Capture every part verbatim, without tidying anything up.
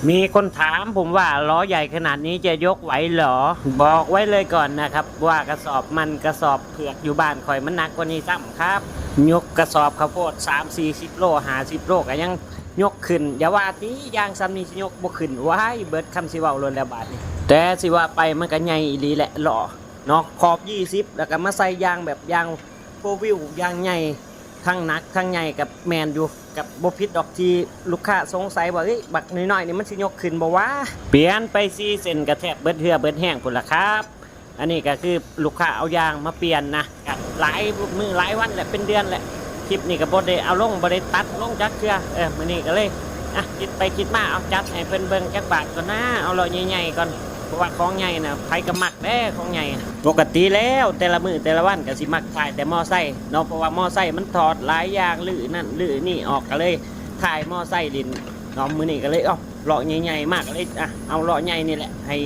มีคนถามผมว่าล้อใหญ่ขนาดนี้จะยกไหวเหรอ บอกไว้เลยก่อนนะครับ ว่ากระสอบมันกระสอบเผือกอยู่บ้านข่อยมันหนักกว่านี้ซ้ำครับ ยกกระสอบข้าวโพดสามสี่สิบโลห้าสิบโลก็ยังยกขึ้น อย่าว่าติยางซ้ำนี้สิยกบ่ขึ้น ว้าย เบิดคำสิเว้าโลดแล้วบาดนี้ แต่สิว่าไปมันก็ใหญ่อีหลีแหละล้อเนาะ ขอบยี่สิบ แล้วก็มาใส่ยางแบบยาง โฟร์วิว ยางใหญ่ ทั้งหนักทั้งใหญ่ กับแม่นอยู่ กับบ่ผิดดอกที่ลูกค้าสงสัยว่า เอ้ย บักน้อยๆนี่มันสิยกขึ้นบ่วะ เปลี่ยนไปสี่เส้นก็แทบเบิดเหื่อเบิดแฮงพู้นล่ะครับ อันนี้ก็คือลูกค้าเอายางมาเปลี่ยนนะ ก็หลายมื้อหลายวันแหละ เป็นเดือนแหละ คลิปนี้ก็บ่ได้เอาลง บ่ได้ตัดลงจักเทื่อ เออ มื้อนี้ก็เลย อ่ะ คิดไปคิดมา เอาจัดให้เพิ่นเบิ่งจักบาทก่อนนะ เอาล้อใหญ่ๆก่อน เพราะว่าของใหญ่น่ะ ไผก็มักเด้ของใหญ่ ปกติแล้วแต่ละมื้อแต่ละวันก็สิมักถ่ายแต่มอไซค์เนาะ เพราะว่ามอไซค์มันถอดหลายอย่าง รื้อนั่นรื้อนี่ออก ก็เลยถ่ายมอไซค์เล่นเนาะ มื้อนี้ก็เลย เอ้า ล้อใหญ่ๆมาก ก็เลย อ่ะ เอาล้อใหญ่นี่แหละ ให้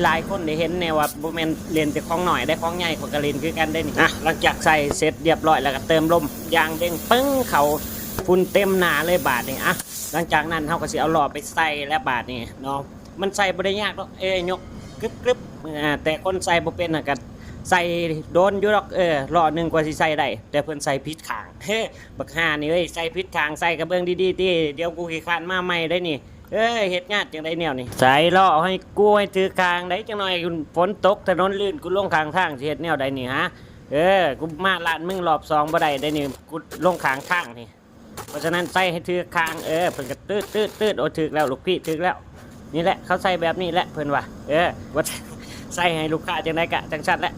หลายๆคนได้เห็นแน่ว่าบ่แม่นเล่นแต่ของน้อยเด้ ของใหญ่ข้อยก็เล่นคือกันเด้นี่ อ่ะ หลังจากใส่เสร็จเรียบร้อยแล้วก็เติมลม ยางเด้งปึ้ง เข้า ฝุ่นเต็มหน้าเลยบาดนี้ อ่ะ หลังจากนั้นเฮาก็สิเอาล้อไปใส่แล้วบาดนี้เนาะ มันใส่บ่ได้ยากดอก เอ้ย ยกกึบๆ อ่า แต่คนใส่บ่เป็นน่ะก็ใส่โดนอยู่ดอก เออ ล้อหนึ่งกว่าสิใส่ได้ แต่เพิ่นใส่ผิดข้าง เฮ้ บักห่านี่เอ้ย ใส่ผิดข้าง ใส่กะเบิ่งดีๆ ติ เดี๋ยวกูขี้คร้านมาใหม่ได้นี่ เอ้ย เฮ็ดงานจั่งใดแนวนี้ ใส่ล้อให้กูให้ถืกข้างได้จั่งหน่อย ฝนตกถนนลื่น กูลงข้างทางสิเฮ็ดแนวใดนี่ฮะ เออ กูมาร้านมึงรอบสองบ่ได้ได้นี่ กูลงข้างทางนี่ เพราะฉะนั้นใส่ให้ถืกข้าง เออ เพิ่นก็ตืดๆๆ โอ้ ถืกแล้วลูกพี่ ถืกแล้ว นี่แหละ เขาใส่แบบนี้แหละ เพิ่นว่า เออ ว่าใส่ให้ลูกค้าจั่งใดกะจั่งซั่นแหละ